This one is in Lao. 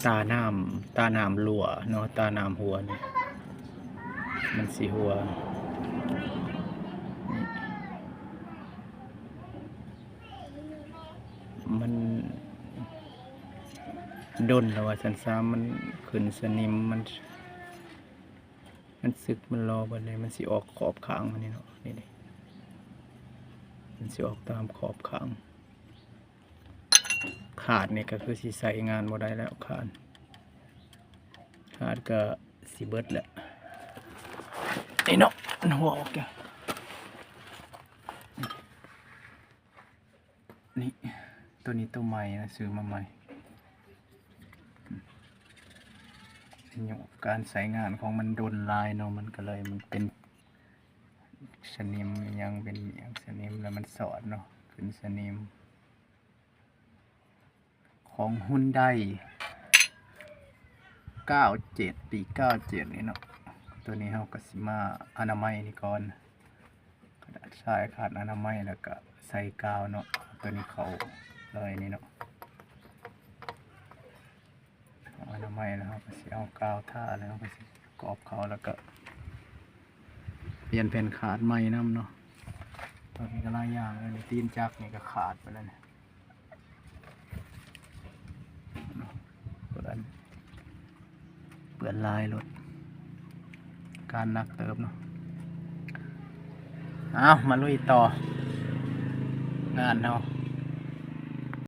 ຕານ້ຳ ຕານ້ຳຮົ່ວເນາະ ຕານ້ຳຮົ່ວນີ້ ມັນຊິຮົ່ວ ມັນດົນແລ້ວວ່າຊັ້ນຊະ ມັນຂຶ້ນສະໜິມ ມັນ ມັນສຶກມັນຫຼໍ່ເບິດເລີຍ ມັນຊິອອກຂອບຂ້າງມັນນີ້ເນາະ ນີ້ເດ້ ມັນຊິອອກຕາມຂອບຂ້າງ. ຂາດນີ້ກໍຄືຊິໃຊ້ງານບໍ່ໄດ້ແລ້ວ ຂາດ ຂາດກໍຊິເບິດແລ້ວ ນີ້ເນາະ ມັນຮົ່ວອອກແລ້ວ ນີ້ ໂຕນີ້ໂຕໃໝ່ນະ ຊື້ມາໃໝ່ ອາຍຸການໃຊ້ງານຂອງມັນດົນຫຼາຍເນາະ ມັນກໍເລີຍ ມັນເປັນສະໜິມອີ່ຫຍັງ ເປັນອີ່ຫຍັງສະໜິມ ແລ້ວມັນສອດເນາະ ຂຶ້ນສະໜິມ ຂອງຮຸນໄດ ເກົ້າເຈັດ ປີເກົ້າເຈັດນີ້ເນາະ ໂຕນີ້ເຮົາກໍຊິມາອະນາໄມນີ້ກ່ອນ ຂະດາດຊາຍຂາດອະນາໄມ ແລ້ວກໍໃສ່ກາວເນາະ ໂຕນີ້ເຂົ້າເລີຍນີ້ເນາະ ເອົາອະນາໄມ ແລ້ວເຮົາກໍຊິເອົາກາວທາ ແລ້ວເຮົາກໍຊິກອບເຂົ້າ ແລ້ວກໍປ່ຽນແຜ່ນຂາດໃໝ່ນຳເນາະ ໂຕນີ້ກໍຫຼາຍຢ່າງເລີຍ ຕີນຈັກນີ້ກໍຂາດໄປແລ້ວນີ້ ເປື້ອນ ເປື້ອນຫຼາຍໂລດ ການໜັກເຕີບເນາະ ເອົາ ມາລຸຍຕໍ່ງານເຮົາ